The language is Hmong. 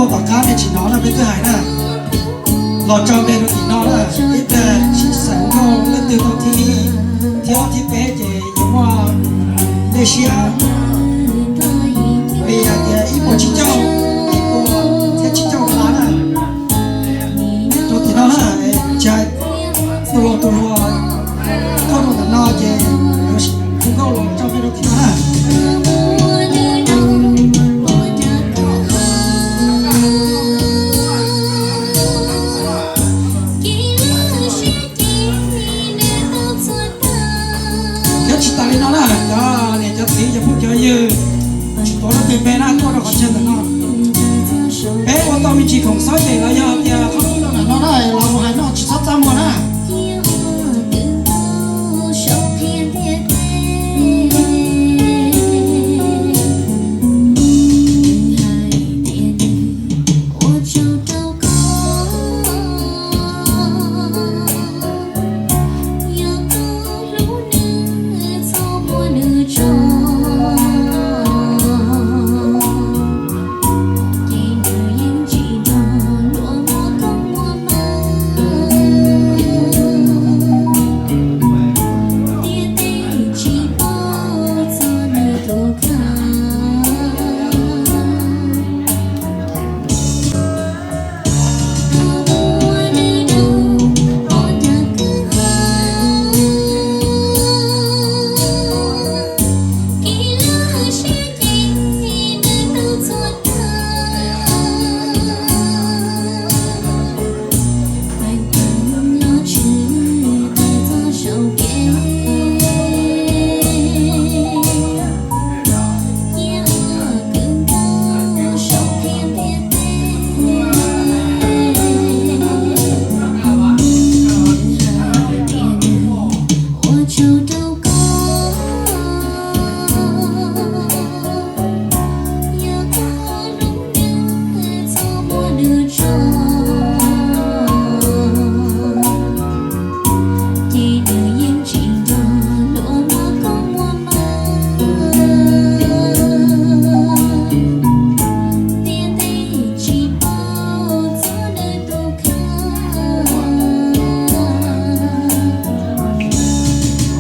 Tom qab nej tsis hnov no peb twb hais na, los tso npe rau tim no na, ib pliag sib xeem nkauj leej twg tau thib, thib ob thib peb ces yuav muaj nplej siab, vim hais tias ib puas tsib caug, ib puas thiab tsib caug phav na. Rau tim no na, tsis hais tus laus tus hluas, nkauj rau ntawm no ces yuav hu nkauj los tso npe rau tim no na. Thiab tsis tas li no na, cov niam cov txiv cov phooj cov ywg, tsis tuav leej twg npe na, tuaj rau qhov chaw ntawm no. Peb ua tau me ntsis khoom xauj ces los yog tias qhov no na, los mus hais no.